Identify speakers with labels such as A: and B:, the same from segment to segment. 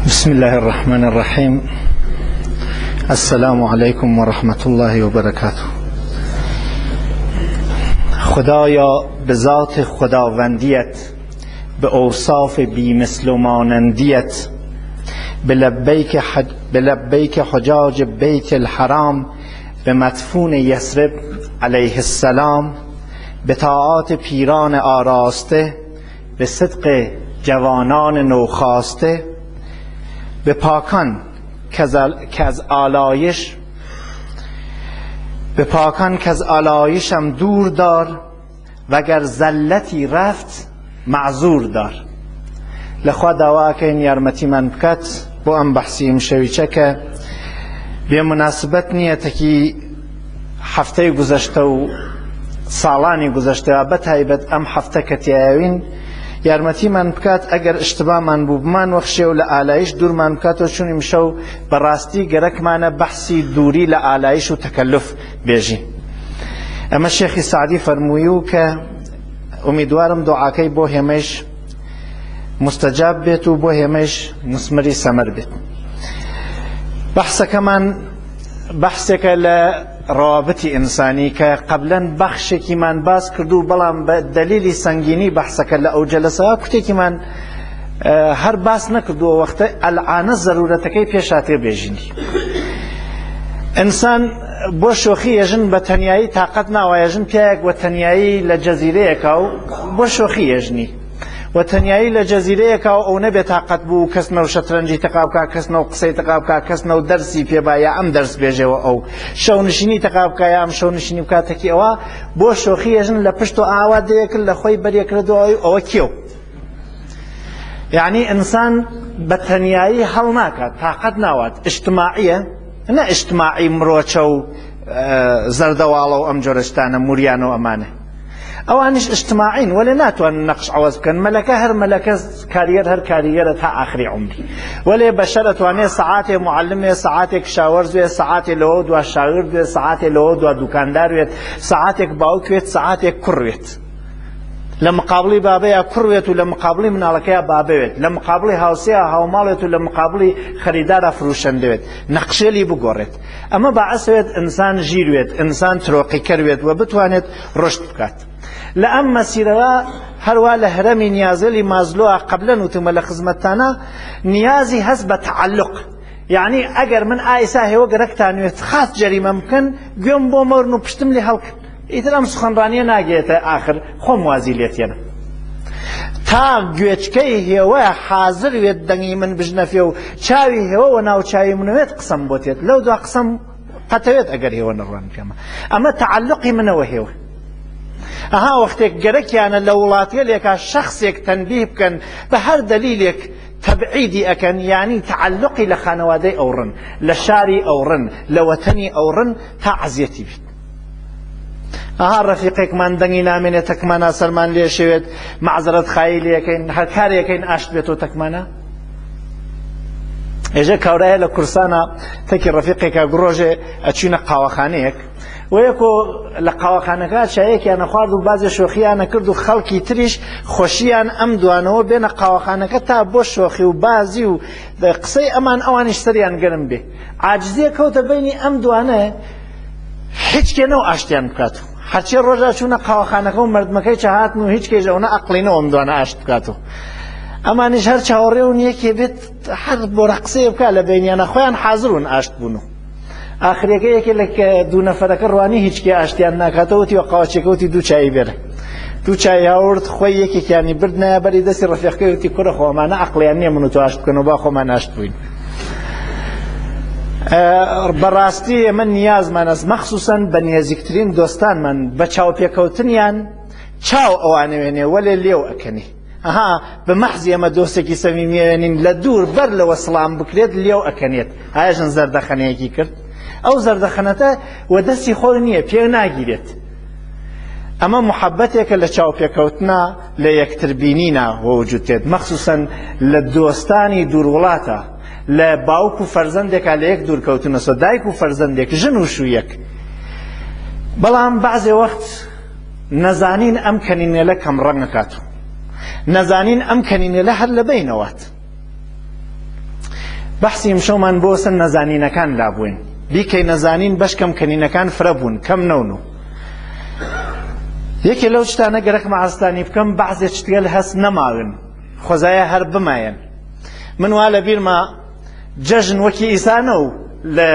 A: بسم الله الرحمن الرحيم السلام علیکم و رحمت الله و برکاته خدایا به ذات خداوندیت به اوصاف بی مثل و مانندیت به لبیک, حج... به لبیک حجاج بیت الحرام به مدفون یثرب علیه السلام به طاعات پیران آراسته به صدق جوانان نوخاسته به پاکان که از آلایش به پاکان که از آلایشم دور دار وگەر زەللەتی رفت مەعزور دار. لە خوا داوا ئەکەین یارمەتیمان بکات بۆ ئەم بەحسی ئیمشەویچە کە بێ مناسبەت نییە تەکی هەفتەی گوزەشتە و ساڵانی گوزەشتە بە تایبەت ئەم هەفتە کە تیاوین یارمەتیمان بکات ئەگەر اشتبامان بوو بمان وەخشێ و لە ئالایش دوورمان بکاتەوە چون ئیمشەو بەڕاستی گەرەکمانە بەحسی دووری لە ئالایش و تەکەلف بێژین ئەمە شێخی سعدی فەرمووی و کە ئومیدوارم دوعاکەی بۆ هێمەش مستەجاب بێت و بۆ هێمەش مسمری سەمەر بێت بەحسەکەمان بەحسێکە لە ڕەوابتی ئینسانی کە قبلەن بەخشێکیمان باس کردو بەڵام بە دەلیلی سەنگینی بەحسەکە لە ئەو جەلەسەوە کوتێکیمان هەر باس نەکردووە وەختە ئەلعانە زەرورەتەکەی پێشاتێ بێژینی ئینسان بۆ شۆخی یەژن بە تەنیایی تاقەت ناوە یەژن پیاەک وە تەنیایی لە جەزیرەیەکا و بۆ شۆخی یەژنی وە تەنیایی لە جەزیرەیەکا و ئەو نەبێ تاقەت بوو کەس نەو شەترەنجی تەقا بکا کەس نەو قسەی تەقا بکا کەس نەو دەرسی پێ با یا ئەم دەرس بێژێەوە ئەو شەونشینی تەقا بکا یا ئەم شەونشینی بکا تەکی ئەوە بۆ شۆخی یەژن لە پشت و ئاوا دەیەکرد لە خۆی بەرێکردەوە ئەوە کێو یعنی ئینسان بە تەنیایی هەڵ ناکات تاقەت ناوات ئیجتماعیە نە ئیجتماعی مرۆچە و زەردەواڵە و ئەم جۆرە شتانە موریانە و ئەمانە ئەوانیش ئیجتماعین وەلێ ناتوانن نەقش عەوەز بکەن مەلەکە هەر مەلەکە کاریگەر هەر کاریگەرە تا ئاخری عومری وەلێ بەشەر ئەتوانێ سەعاتێ معلمێ سەعاتێک کشاوەرز بێ سەعاتێ لەوە دوا شاگرد بێ سەعاتێ لەوە دوا دوکاندار بێت سەعاتێک باوک بێت سەعاتێک کوڕ بێت لە مقابڵی بابەیا کوڕ وێت و لە مقابڵی مناڵەکەیا بابە وێت لە مقابڵی هاوسێیا هاوماڵ وێت و لە مقابڵی خەریدارا فروشەندە وێت نەقشێلی بگۆڕێت ئەمە باعس وێت ئینسان ژیر وێت ئینسان ترۆقیکەر وێت و بتوانێت ڕشت بکات لە ئەم مەسیرەوە هەروا لە هەرەمی نیازێلی مازلۆە قبلەن وتومە لە خزمەتتانە نیازی هەست بە تەعەلوق یعنی ئەگەر من ئایسا هێوە گەرەکتان وێت خاس جەریمەم بکەن گوێم بۆ مەورن و پشتم لێ هەڵکن ئیتر ئەم سوخەنڕانیە ناگەێتە ئاخر خۆم وازی لێتێنم تا گوێچکەی هێوە حاضر وێت دەنگی من بژنەفێ و چاوی هێوە وە ناو چاوی منەوێت قسەم بۆ تێت لەو دوا قسەم قەتەوێت ئەگەر هێوە نەڕوان پێمە ئەمە تعلقی منەوە هێوە ئەها وەختێک گەرەکیانە لە وڵاتێلێکا شخصێک تەنبیه بکەن بە هەر دەلیلێک تەبعیدی ئەکەن یانی تعلقی لە خانەوادەی ئەوڕن لە شاری ئەوڕن لە وەتەنی ئەوڕن تا عەزیەتی بیت ئەها ڕەفیقێکمان دەنگی نامێنێت تەکمانە سەرمان لێ شێوێت مەعزەرەت خایی لێکەین هەر کارێکەین ئاشت بێتەوە تەکمانە ئێژە کاورایە لە کورسانە تەکی ڕەفیقێکە گڕۆژێ ئەچوینە قاوەخانەیەک و یەکۆ لە قاوەخانەکە چایەکیانە خوارد و بازێ شۆخیانە کرد و خەڵکی تریش خۆشیان ئەم دوانەوە بێنە قاوەخانەکە تا بۆ شۆخی و بازی و قسەی ئەمان ئەوانیش سەریان گەرم بێ عاجزیە کەوتە بینی ئەم دوانە هیچ کێ نەو ئاشتیان بکات و هەرچی ڕۆژا چوونە قاوەخانەکە و مردمەکەی چە هاتن و هیچ کێش ئەوە ئەقڵی نەوە ئەم دوانە ئاشت بکات و ئەمانیش هەر چاوەڕێ و نیەکێ بێت هەر بۆ ڕەقسەیە بکات لە بینیانە خۆیان حازرون ئاشت بوون و ئاخرەکە یەکێ لە دوو نەفەرەکە ڕوانی هیچ کێ ئاشتیان ناکاتەوە وتی وە قاوەچێکە وتی دوو چایی بێرە دوو چای هاورد خۆی یەکێکیانی بردنایە بەری دەستی ڕەفیقەکەی وتی کوڕە خۆ ئەمانە ئەقڵیان نییە من و تۆ ئاشت بکەن و با خۆمان ئاشت بووین بەڕاستی ئێمە نیازمان ئەس مەخصوسەن بە نێزیکترین دۆستانمان بە چاوپێکەوتنیان چاو ئەوانەوێنێ وەلێ لێو ئەکەنی ئەها بە مەحزی ئەمە دۆستێکی سەمیمیەوێنین لە دوور بەر لەوە سڵام بکرێت لێو ئەکەنێت ئاژن زەردەخەنەیەکی کرد ئەو زەردەخەنەتە وە دەستی خۆی نییە پێ ناگیرێت ئەمە محەبەتێکە لە چاوپێکەوتنا لە یەکتر بینینا وەوجود تێت مەخصوسەن لە دۆستانی دوور وڵاتە لە باوک و فەرزەندێکا لە یەک دوور کەوتنەسە دایک و فەرزەندێک ژن و شوویەک بەڵام بەعزێ وەخت نەزانین ئەم کەنینێلە کەم ڕەنگەکات و نەزانین ئەم کەنینێلە هەر لە بینەوات. بەحسی ئمشەومان بۆ سەر نەزانینەکان لابووین بیکەی نەزانین بەشکەم کەنینەکان فرە بوون کەم نەون و یەکێ لەو شتانە گەرەکمە عەزتانی بکەم بەعزێ شتگەل هەست نەماون خۆزایە هەر بمایەن من وا لە بیرمە جەژن وەکی ئیسانە و لە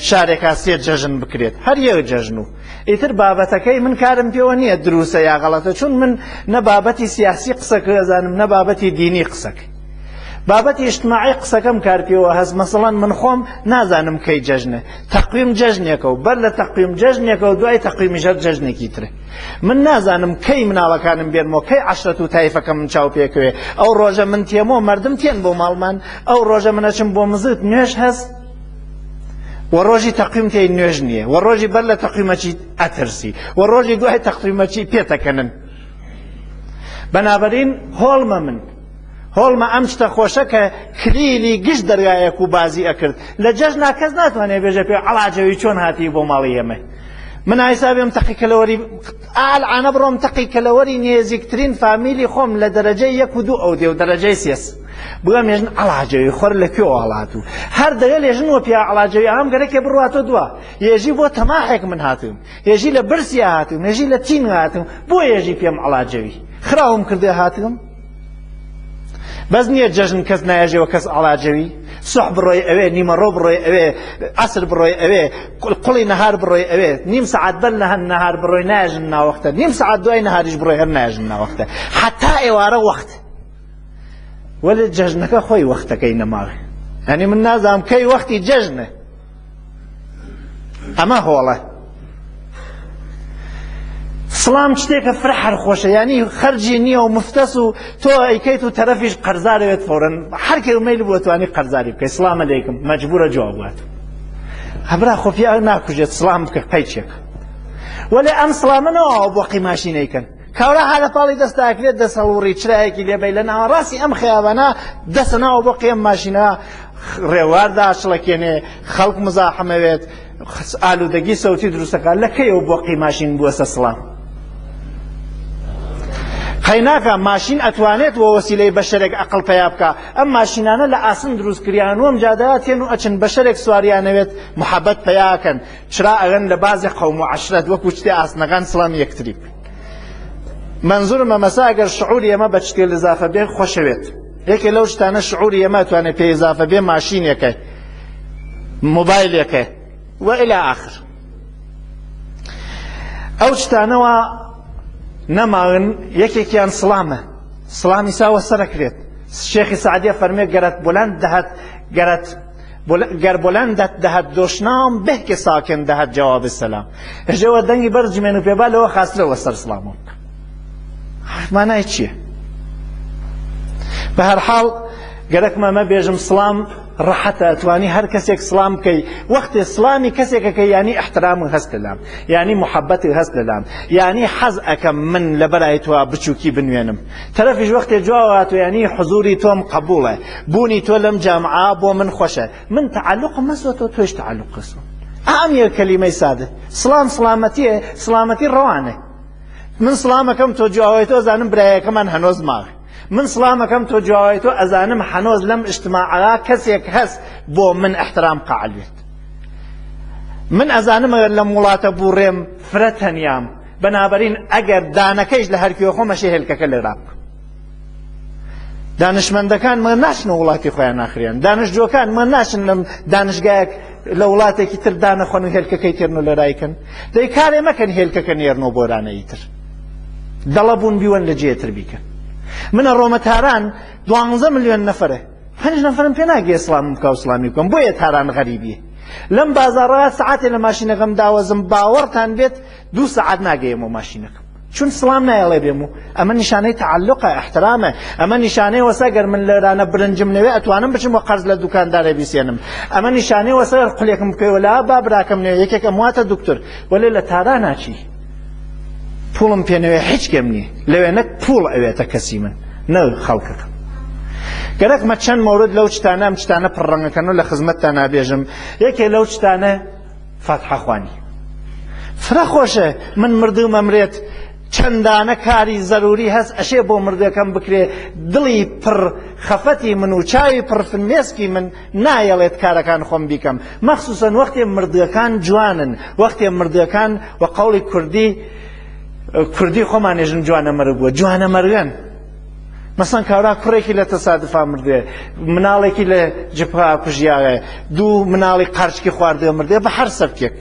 A: شارێکا سێ جەژن بکرێت هەر یەک جەژن و ئیتر بابەتەکەی من کارم پێوە نییە دروسە یا غەڵەتە چون من نە بابەتی سیاسی قسەکە ئەزانم نە بابەتی دینی قسەکە بابەتی ئیجتماعی قسەکەم کار پێوە هەست مەسەڵەن من خۆم نازانم کەی جەژنە تەقویم جەژنێکە و بەر لە تەقویم جەژنێکە و دوای تەقویمیش هەر جەژنێکی ترە من نازانم کەی مناڵەکانم بێنمەوە کەی عەشرەت و تایفەکەم من چاو پێکەوێ ئەو ڕۆژە من تێمۆ مردم تێن بۆ ماڵمان ئەو ڕۆژە من ئەچم بۆ مزگەوت نوێژ هەست و ڕۆژی تەقویم تێی نوێژ نییە و ڕۆژی بەر لە تەقویمەچی ئەترسی و ڕۆژی دوای تەقویمەچی پێتەکەنن بەنابەرین هۆڵمە من هۆڵمە ئەم شتە خۆشە کە کلیلی گشت دەرگایەک و بازی ئەکرد لە جەژنا کەس ناتوانێت بێژە پێ عەڵاجەوی چۆن هاتی بۆ ماڵی ئێمە من ئایسا بێم تەقی کەلەوەری ئال عانە بڕۆم تەقی کەلەوەری نێزیکترین فامیلی خۆم لە دەرەجەی یەک و دوو ئەو دێ و دەرەجەی سێس بگەم ێژن عەڵاجەوی خۆر لە کوێ هەڵاتوو هەر دەگە لێژن وە پیا عەڵاجەوی ئەم گەرەکێ بڕواتۆ دوا یێژی بۆ تەماحێک من هاتوم یێژی لە برسیا هاتوم یێژی لە تین هاتوم بۆ یێژی پێم عەڵاجەوی خراوم کردێ هاتم بەس نییە جەژن کەس نایەژێەوە کەس ئاڵاجەوی سوح بڕۆی ئەوێ نیمەڕۆ بڕۆی ئەوێ عەسر بڕۆی ئەوێ قوڵی نەهار بڕۆی ئەوێ نیم سەعات بەر لە هەن نەهار بڕۆی نایژن ناوەختە نیم سەعات دوای نەهاریش بڕۆی هەر نایژن ناوەختە حتا ئێوارە وەخت وەلێ جەژنەکە خۆی وەختەکەی نەماوێ یعنی من نازانم کەی وەختی جەژنە ئەمە هۆڵە سڵام شتێکە فرە هەر خۆشە ینی خەرجی نییە و مفتەس و تۆ ئەیکەیت و تەرەفیش قەرزارەوێت فۆرن هەرکێ مەیل بووە توانی قەرزاری بکەی سڵام عەلەیکم مەجبورە جواب بات هەبرا خۆ پیاو ناکوژێت سڵام بکە قەیچێک وەلێ ئەم سڵامە نەوە بۆ قیماشی نەیکەن کاورا ها لە پاڵی دەست ئاکرێت دەست هەڵوڕی چرایەکی لێبەی لە ناوەڕاستی ئەم خەیابانە دەسە ناوە بۆ قێم ماشینە ڕێوار داچڵەکێنێ خەڵک مزاحمەوێت ئالوودەگی سەوتی دروستەکە لە کەیەوە بۆقی ماشین بووەسە سڵام قەیناکە ماشین ئەتوانێت وە وەسیلەی بەشەرێک ئەقڵ پەیا بکە ئەم ماشینانە لە ئاسن دروست کریان وەم جادەیا تێن و ئەچن بەشەرێک سواریانەوێت محەبەت پەیاکەن چرا ئەگەن لە بازێ قەوم و عەشرەت وەکو شتێ ئاسنەکان سڵام یەکتری بکەن منظورم ئەمەسە ئەگەر شعوری ئێمە بە شتێ لزافە بێ خۆشەوێت یەکێ لەو شتانە شعوری ئێمە توانێت پێ ئیزافە بێ ماشینێکە مۆبایلێکە و إلى آخر ئەو شتانەوە نەماون یەکێکیان سڵامە سڵامی ساوە سەرەکرێت شێخی سعدیە فەرمێ گەرەت بلند دەهات گەرەت گەر بلندت دهد دشنام به که ساکن دهد جواب سلام هەژەوە دەنگی بەرز جمێن و پێبا لەوە خاسترەوە سەر سڵامۆ بکە مانای چییە بە هەر حاڵ گەرەکمە مە بێژم سڵام ڕەحەتە ئەتوانی هەر کەسێک سڵام بکەی وەختێ سڵامی کەسێکەکە ینی احترام هەست لەلام ینی محەبەتی هەست لەلام ینی حەز ئەکەم من لەبەرای تۆ بچووکی بنوێنم تەرەفیش وەختێ جواو هاتوو یانی حزوری تۆم قبوڵە بوونی تۆ لەم جامعە بۆ من خۆشە من تعلقم مەسوە تۆ تۆش تعلق کەسوە ئەم یە کەلیمەی سادە سڵام سڵامەتیە سڵامەتی ڕەوانە من سڵامەکەم تۆ جواوی تۆ زانم برایەکەمان هەنۆز ماوە من سڵامەکەم تۆ جواوی تۆ ئەزانم هەنۆز لەم اجتماعە کەسێک هەست بۆ من احترام قاعل بێت من ئەزانم ئەگەر لەم وڵاتە بوڕێم فرە تەنیام بەنابەرین ئەگەر دانەکەیش لە هەرکوێ خۆم ئەشێ هێلکەکە لێرا بکەم دانشمەندەکان مە ناچنە وڵاتی خۆیان ناخریان دانشجوەکان مە ناچن لەم دانشگایەک لە وڵاتێکی تر دانەخۆن و هێلکەکەی تێرن و لەرایکەن دەی کارێ مەکەن هێلکەکە نێرن و بۆرانەی تر دەڵە بوون بیوەن لە جێتر بیکەن منە ڕۆمە تاران دوانزە ملیۆن نەفرە پنج نەفرم پێ ناگەێ سڵامم بکە و سڵامی بکەم بۆیە تاران غەریبیە لەم بازاڕە سەعاتێ لە ماشینەکەم داوەزم باوەڕتان بێت دوو سەعات ناگەیەمەوە ماشینەکەم چون سڵام نایەڵێ بێم و ئەمە نیشانەی تعلقە احترامە ئەمە نیشانەی وەسە گەر من لێرانە برنجم نەوێ ئەتوانم بچم و قەرز لە دوکاندارێ بیسێنم ئەمە نیشانەی وەسە گەر قولێکم بکەوە لا با براکەم نەوێ یەکێک ئەم واتە دکتۆر وەلێ لە تاران ناچی پوڵم پێنەوێ هیچ کێم نییە لەوێ نەک پوڵ ئەوێتە کەسی من نە خەڵکەکەم گەرەکمە چەند مەورد لەو شتانە ئەم شتانە پڕڕەنگەکەن و لە خزمەتتان نابێژم یەکێ لەو شتانە فاتحەخوانی فرە خۆشە من مردوم ئەمرێت. چەندانە کاری زەروری هەس ئەشێ بۆ مردەکەم بکرێ دڵی پڕ خەفەتی من و چاوی پڕ فرمێسکی من نایەڵێت کارەکان خۆم بیکەم مەخصوصەن وەختێ مردەکان جوانن وەختێ مردەکان وە قەوڵی کوردی کوردی خۆمانێژن جوانە مەرگ بووە جوانە مەرگن مەسەن کاورا کوڕێکی لە تەسادفا مردێ مناڵێکی لە جپا کوژیاوێ دوو مناڵی قارچکی خواردێ مردێ بە هەر سەبکێک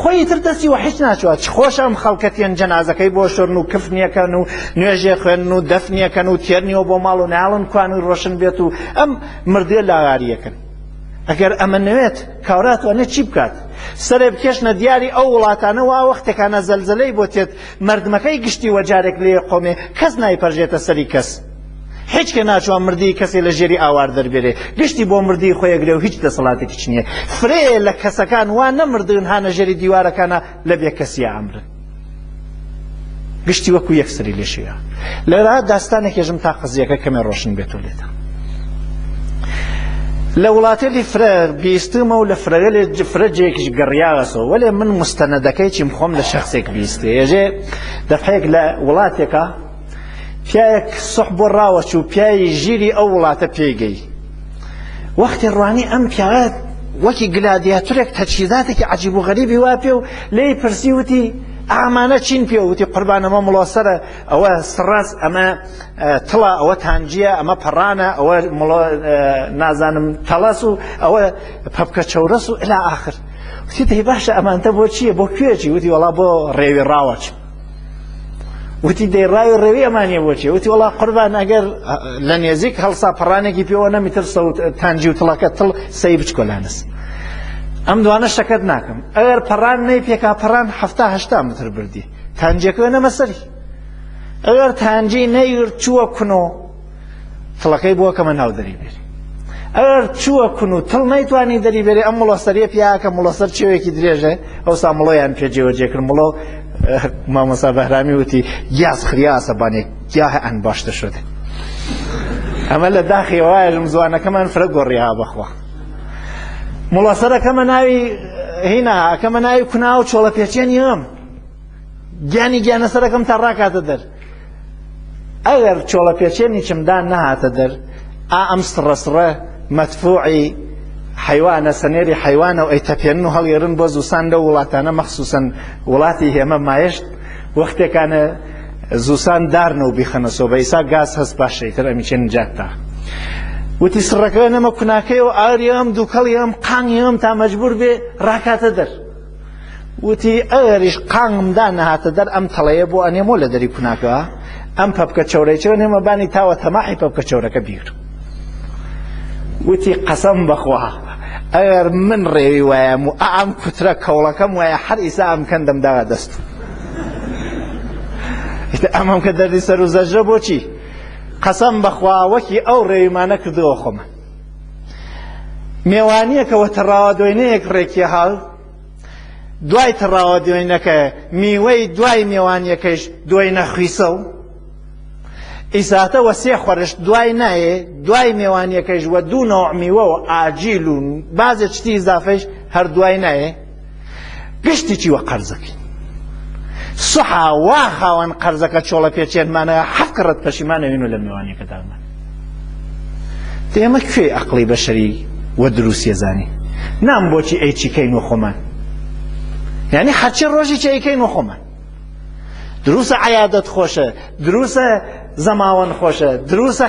A: خۆی تر دەستی وە هیچ ناچوە چ خۆش ئەم خەڵکە تێن جەنازەکەی بۆ شۆرن و کفنیەکەن و نوێژێ خوێنن و دەفنیەکەن و تێرنیەوە بۆ ماڵ و ناڵن کوانوی ڕۆشن بێت و ئەم مردێ لاغاریەکەن ئەگەر ئەمە نەوێت کاورا توانێت چی بکات سەرێ بکێشنە دیاری ئەو وڵاتانە وا وەختێکانە زەلزەلەی بۆ تێت مردمەکەی گشتی وەجارێک لێ قۆمێ کەس نایپەرژێتە سەری کەس هیچ کە ناچوە مردی کەسێ لە ژێری ئاوار دەربێرێ گشتی بۆ مردی خۆیەگرێ و هیچ دەسەڵاتێکی نییە فرەیە لە کەسەکان وا نەمردن هانە ژێری دیوارەکانە لە بێکەسیە ئەمرن گشتی وەکو یەکسری لێشەیە لێرا داستانێکێژم تا قزیەکە کەمێ ڕۆشن بێت و لێتە لە وڵاتێلی فرە بیستمە و لە فرەگەلێ فرە جێکیش گەڕیاوەسەوە وەلێ من مستەنەدەکەی چیم خۆم لە شخصێک بیستێ ێژێ دەفعێک لە وڵاتێکە پیایەک سح بۆ ڕاوەچوو پیای ژیری ئەو وڵاتە پێی گەی وەختی ڕوانی ئەم پیاوە وەکی گلادیاتورێک تەجهیزاتێکی عجیب و غەریبی وا پێ و لێی پرسی وتی ئامانە چین پێ وتی قوربان ئەمە مڵۆسەرە ئەوە سڕەس ئەمە تڵە ئەوە تانجیە ئەمە پەڕانە ئەوە نازانم تەڵەس و ئەوە پەپکە چەورەس و ئلا ئاخر وتی دەی باشە ئەمانتە بۆ چییە بۆ کوێچی وتی وەڵا بۆ ڕێوی ڕاوەچم وتی دەی ڕاوی ڕێوی ئەمانە بۆ چیە وتی وەڵا قوربان ئەگەر لە نێزیک هەڵسا پەڕانێکی پێوە نەمیتر سەوت تانجی و تڵەکە تڵ سەی بچکۆلانس ئەم دوانە شەکەت ناکەم ئەگەر پەڕان نەی پێکا پەڕان هەفتا هەشتا متر بردی تانجیەکە نەمە سەری ئەگەر تانجی نەیرد چووە کنۆ تڵەکەی بۆ کەمە ناو دەری بێری ئەگەر چووە کون و تڵ نەیتوانی دەری بێرێ ئەم مڵۆسەریە پیاکە مڵۆسەر چێوێکی درێژە ئەوسا مڵۆیان پێ جێوەجێ کرد مڵۆ مامۆسا بەهرامی وتی گیاس خریاسە بانێک گیاه ئەن باشتە شده ئەمە لە داخی وایژم زوانەکەمان فرە گۆڕیا بەخوا مڵۆسەرەکەمە ناوی هینا ئەکەمە ناوی کونا و چۆڵە پێچێنی ئەم گیانی گیانەسەرەکەم تا ڕاکاتە دەر ئەگەر چۆڵە پێچێنی چمدان نەهاتە دەر ئا ئەم سڕە سڕە مەدفوعی حیوانە سەنێری حیوانە و ئەیتەپێنن و هەڵێرن بۆ زوسان لەو وڵاتانە مەخصوصەن وڵاتی هێمە مایشت وەختێکانە زوسان دارنە و بیخەنە سۆ بە ئیسا گاز هەست باشە ئیتر ئەمیچێ نجات تا وتی سڕەکە نەمە کوناکەی و ئاری ئەم دووکەڵی ئەم قانگی ئەم تا مەجبور بێ ڕاکاتە دەر وتی ئەگەریش قانگم دا نەهاتە دەر ئەم تەڵەیە بۆ ئەنێمۆ لە دەری کوناکە ئەم پەپکە چەورەی چەوە نێمە بانی تاوە تەماحی پەپکە چەورەکە بیر وتی قەسەم بەخوا ئەگەر من ڕێوی وایەم و ئەم کوترە کەوڵەکەم وایە هەر ئیسا ئەم کەندەم داوە دەست ئەمەم کە دەردی سەر و زەژە بۆچی قەسەم بەخوا وەکی ئەو ڕێویمانە کردەوە خۆمان مێوانیەکەوە تەڕاوە دۆینەیەک ڕێکیە هاڵ دوای تەڕاوە دۆینەکە میوەی دوای مێوانیەکەش دۆینە خویسە و ئیساتە وە سێ خۆرشت دوای نایێ دوای مێوانیەکەش وە دوو نەوع میوە و ئاجیل و بازێ چتی ئیزافەش هەر دوای نایێ گشتی چی وە قەرزەکەین سحا وا خاوەن قەرزەکە چۆڵە پێچێنمانە حەفت کەڕەت پەشیمانەوین و لە میوانیەکەدامان ئێمە کوێ ئەقڵی بەشەری وە دروستیە زانی نام بۆچی ئەی چیکەین و خۆمان یعنی هەرچی ڕۆژی چی ئەیکەین و خۆمان دروستە عیادەت خۆشە دروستە زەماوەن خۆشە دروستە.